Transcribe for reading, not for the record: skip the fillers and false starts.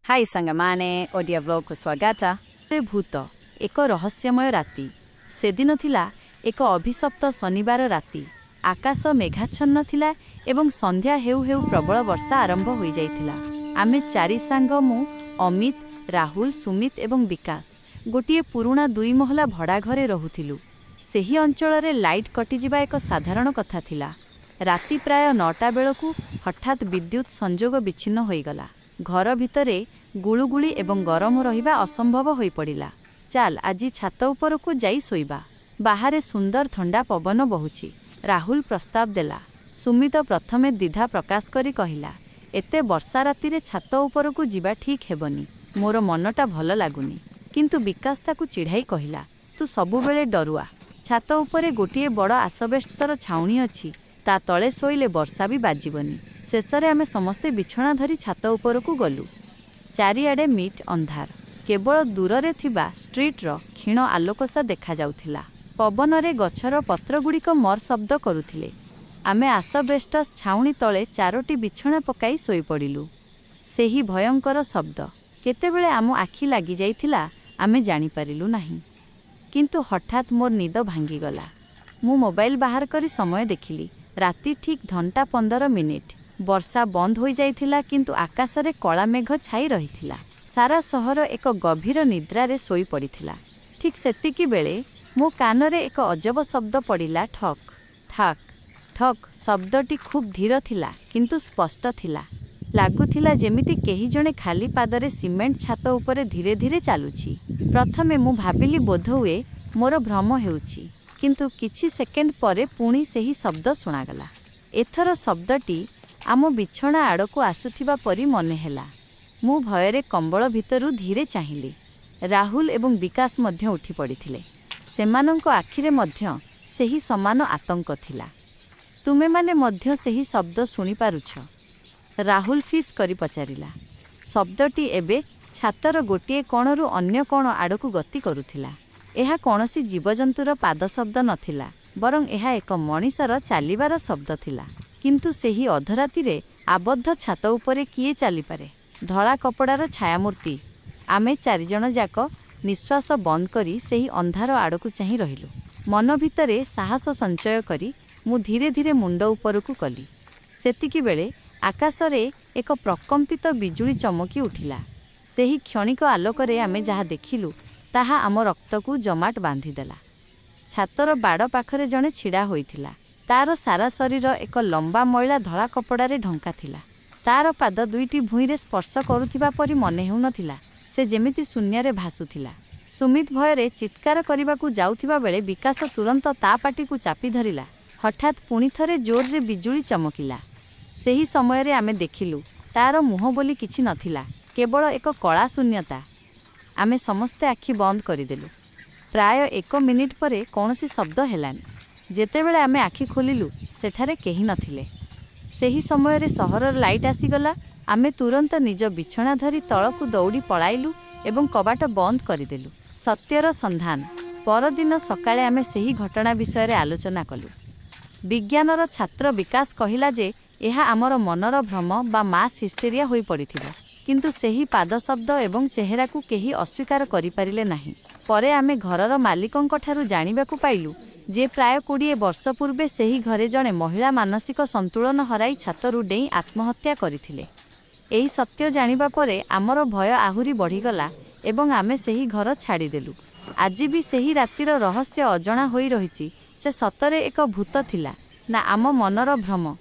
High ସାଙ୍ଗମାନେ, ଓଡ଼ିଆ ଭ୍ଲଗ୍କୁ ସ୍ୱାଗତ। ଭୂତ, ଏକ ରହସ୍ୟମୟ ରାତି। ସେଦିନ ଥିଲା ଏକ ଅଭିଶପ୍ତ ଶନିବାର ରାତି। ଆକାଶ ମେଘାଚ୍ଛନ୍ନ ଥିଲା ଏବଂ ସନ୍ଧ୍ୟା ହେଉ ହେଉ ପ୍ରବଳ ବର୍ଷା ଆରମ୍ଭ ହୋଇଯାଇଥିଲା। ଆମେ ଚାରି ସାଙ୍ଗ, ମୁଁ, ଅମିତ, ରାହୁଲ, ସୁମିତ ଏବଂ ବିକାଶ, ଗୋଟିଏ ପୁରୁଣା ଦୁଇ ମହଲା ଭଡ଼ା ଘରେ ରହୁଥିଲୁ। ସେହି ଅଞ୍ଚଳରେ ଲାଇଟ୍ କଟିଯିବା ଏକ ସାଧାରଣ କଥା ଥିଲା। ରାତି ପ୍ରାୟ 9ଟା ବେଳକୁ ହଠାତ୍ ବିଦ୍ୟୁତ୍ ସଂଯୋଗ ବିଚ୍ଛିନ୍ନ ହୋଇଗଲା। ଘର ଭିତରେ ଗୁଳୁଗୁଳି ଏବଂ ଗରମ ରହିବା ଅସମ୍ଭବ ହୋଇପଡ଼ିଲା। "ଚାଲ, ଆଜି ଛାତ ଉପରକୁ ଯାଇ ଶୋଇବା। ବାହାରେ ସୁନ୍ଦର ଥଣ୍ଡା ପବନ ବହୁଛି", ରାହୁଲ ପ୍ରସ୍ତାବ ଦେଲା। ସୁମିତ ପ୍ରଥମେ ଦ୍ୱିଧା ପ୍ରକାଶ କରି କହିଲା, "ଏତେ ବର୍ଷା ରାତିରେ ଛାତ ଉପରକୁ ଯିବା ଠିକ୍ ହେବନି। ମୋର ମନଟା ଭଲ ଲାଗୁନି।" କିନ୍ତୁ ବିକାଶ ତାକୁ ଚିଢ଼ାଇ କହିଲା, "ତୁ ସବୁବେଳେ ଡରୁଆ। ଛାତ ଉପରେ ଗୋଟିଏ ବଡ଼ ଆସବେଷ୍ଟସର ଛାଉଣି ଅଛି। ତା ତଳେ ଶୋଇଲେ ବର୍ଷା ବି ବାଜିବନି।" ଶେଷରେ ଆମେ ସମସ୍ତେ ବିଛଣା ଧରି ଛାତ ଉପରକୁ ଗଲୁ। ଚାରିଆଡ଼େ ମିଟ୍ ଅନ୍ଧାର। କେବଳ ଦୂରରେ ଥିବା ଷ୍ଟ୍ରିଟ୍ର କ୍ଷୀଣ ଆଲୋକସା ଦେଖାଯାଉଥିଲା। ପବନରେ ଗଛର ପତ୍ରଗୁଡ଼ିକ ମର୍ ଶବ୍ଦ କରୁଥିଲେ। ଆମେ ଆସବେଷ୍ଟସ୍ ଛାଉଣି ତଳେ ଚାରୋଟି ବିଛଣା ପକାଇ ଶୋଇପଡ଼ିଲୁ। ସେହି ଭୟଙ୍କର ଶବ୍ଦ କେତେବେଳେ ଆମ ଆଖି ଲାଗିଯାଇଥିଲା, ଆମେ ଜାଣିପାରିଲୁ ନାହିଁ। କିନ୍ତୁ ହଠାତ୍ ମୋର ନିଦ ଭାଙ୍ଗିଗଲା। ମୁଁ ମୋବାଇଲ ବାହାର କରି ସମୟ ଦେଖିଲି। ରାତି ଠିକ୍ ଘଣ୍ଟା 15 ମିନିଟ୍। ବର୍ଷା ବନ୍ଦ ହୋଇଯାଇଥିଲା, କିନ୍ତୁ ଆକାଶରେ କଳା ମେଘ ଛାଇ ରହିଥିଲା। ସାରା ସହର ଏକ ଗଭୀର ନିଦ୍ରାରେ ଶୋଇପଡ଼ିଥିଲା। ଠିକ୍ ସେତିକି ବେଳେ ମୋ କାନରେ ଏକ ଅଜବ ଶବ୍ଦ ପଡ଼ିଲା, ଠକ୍ ଠାକ୍ ଠକ୍। ଶବ୍ଦଟି ଖୁବ୍ ଧୀର ଥିଲା, କିନ୍ତୁ ସ୍ପଷ୍ଟ ଥିଲା। ଲାଗୁଥିଲା ଯେମିତି କେହି ଜଣେ ଖାଲି ପାଦରେ ସିମେଣ୍ଟ ଛାତ ଉପରେ ଧୀରେ ଧୀରେ ଚାଲୁଛି। ପ୍ରଥମେ ମୁଁ ଭାବିଲି ବୋଧହୁଏ ମୋର ଭ୍ରମ ହେଉଛି। କିନ୍ତୁ କିଛି ସେକେଣ୍ଡ ପରେ ପୁଣି ସେହି ଶବ୍ଦ ଶୁଣାଗଲା। ଏଥର ଶବ୍ଦଟି ଆମ ବିଛଣା ଆଡ଼କୁ ଆସୁଥିବା ପରି ମନେ ହେଲା। ମୁଁ ଭୟରେ କମ୍ବଳ ଭିତରୁ ଧୀରେ ଚାହିଁଲି। ରାହୁଲ ଏବଂ ବିକାଶ ମଧ୍ୟ ଉଠି ପଡ଼ିଥିଲେ। ସେମାନଙ୍କ ଆଖିରେ ମଧ୍ୟ ସେହି ସମାନ ଆତଙ୍କ ଥିଲା। "ତୁମେମାନେ ମଧ୍ୟ ସେହି ଶବ୍ଦ ଶୁଣିପାରୁଛ?" ରାହୁଲ ଫିସ୍ କରି ପଚାରିଲା। ଶବ୍ଦଟି ଏବେ ଛାତର ଗୋଟିଏ କୋଣରୁ ଅନ୍ୟ କୋଣ ଆଡ଼କୁ ଗତି କରୁଥିଲା। ଏହା କୌଣସି ଜୀବଜନ୍ତୁର ପାଦ ଶବ୍ଦ ନଥିଲା, ବରଂ ଏହା ଏକ ମଣିଷର ଚାଲିବାର ଶବ୍ଦ ଥିଲା। କିନ୍ତୁ ସେହି ଅଧରାତିରେ ଆବଦ୍ଧ ଛାତ ଉପରେ କିଏ ଚାଲିପାରେ? ଧଳା କପଡ଼ାର ଛାୟାମୂର୍ତ୍ତି। ଆମେ ଚାରିଜଣ ଯାକ ନିଶ୍ୱାସ ବନ୍ଦ କରି ସେହି ଅନ୍ଧାର ଆଡ଼କୁ ଚାହିଁ ରହିଲୁ। ମନ ଭିତରେ ସାହସ ସଞ୍ଚୟ କରି ମୁଁ ଧୀରେ ଧୀରେ ମୁଣ୍ଡ ଉପରକୁ କଲି। ସେତିକିବେଳେ ଆକାଶରେ ଏକ ପ୍ରକମ୍ପିତ ବିଜୁଳି ଚମକି ଉଠିଲା। ସେହି କ୍ଷଣିକ ଆଲୋକରେ ଆମେ ଯାହା ଦେଖିଲୁ, ତାହା ଆମ ରକ୍ତକୁ ଜମାଟ ବାନ୍ଧିଦେଲା। ଛାତର ବାଡ଼ ପାଖରେ ଜଣେ ଛିଡ଼ା ହୋଇଥିଲା। ତାର ସାରା ଶରୀର ଏକ ଲମ୍ବା ମଇଳା ଧଳା କପଡ଼ାରେ ଢଙ୍କା ଥିଲା। ତାର ପାଦ ଦୁଇଟି ଭୂଇଁରେ ସ୍ପର୍ଶ କରୁଥିବା ପରି ମନେ ହେଉନଥିଲା। ସେ ଯେମିତି ଶୂନ୍ୟରେ ଭାସୁଥିଲା। ସୁମିତ ଭୟରେ ଚିତ୍କାର କରିବାକୁ ଯାଉଥିବା ବେଳେ ବିକାଶ ତୁରନ୍ତ ତା ପାଟିକୁ ଚାପି ଧରିଲା। ହଠାତ୍ ପୁଣି ଥରେ ଜୋରରେ ବିଜୁଳି ଚମକିଲା। ସେହି ସମୟରେ ଆମେ ଦେଖିଲୁ, ତାର ମୁହଁ ବୋଲି କିଛି ନଥିଲା, କେବଳ ଏକ କଳା ଶୂନ୍ୟତା। ଆମେ ସମସ୍ତେ ଆଖି ବନ୍ଦ କରିଦେଲୁ। ପ୍ରାୟ ଏକ ମିନିଟ୍ ପରେ କୌଣସି ଶବ୍ଦ ହେଲାନି। ଯେତେବେଳେ ଆମେ ଆଖି ଖୋଲିଲୁ, ସେଠାରେ କେହି ନଥିଲେ। ସେହି ସମୟରେ ସହରର ଲାଇଟ୍ ଆସିଗଲା। ଆମେ ତୁରନ୍ତ ନିଜ ବିଛଣା ଧରି ତଳକୁ ଦୌଡ଼ି ପଳାଇଲୁ ଏବଂ କବାଟ ବନ୍ଦ କରିଦେଲୁ। ସତ୍ୟର ସନ୍ଧାନ। ପରଦିନ ସକାଳେ ଆମେ ସେହି ଘଟଣା ବିଷୟରେ ଆଲୋଚନା କଲୁ। ବିଜ୍ଞାନର ଛାତ୍ର ବିକାଶ କହିଲା ଯେ ଏହା ଆମର ମନର ଭ୍ରମ ବା ମାସ୍ ହିଷ୍ଟେରିଆ ହୋଇପଡ଼ିଥିବ। କିନ୍ତୁ ସେହି ପାଦ ଶବ୍ଦ ଏବଂ ଚେହେରାକୁ କେହି ଅସ୍ୱୀକାର କରିପାରିଲେ ନାହିଁ। ପରେ ଆମେ ଘରର ମାଲିକଙ୍କଠାରୁ ଜାଣିବାକୁ ପାଇଲୁ ଯେ ପ୍ରାୟ 20 ବର୍ଷ ପୂର୍ବେ ସେହି ଘରେ ଜଣେ ମହିଳା ମାନସିକ ସନ୍ତୁଳନ ହରାଇ ଛାତରୁ ଡେଇଁ ଆତ୍ମହତ୍ୟା କରିଥିଲେ। ଏହି ସତ୍ୟ ଜାଣିବା ପରେ ଆମର ଭୟ ଆହୁରି ବଢ଼ିଗଲା ଏବଂ ଆମେ ସେହି ଘର ଛାଡ଼ିଦେଲୁ। ଆଜି ବି ସେହି ରାତିର ରହସ୍ୟ ଅଜଣା ହୋଇ ରହିଛି। ସେ ସତରେ ଏକ ଭୂତ ଥିଲା ନା ଆମ ମନର ଭ୍ରମ?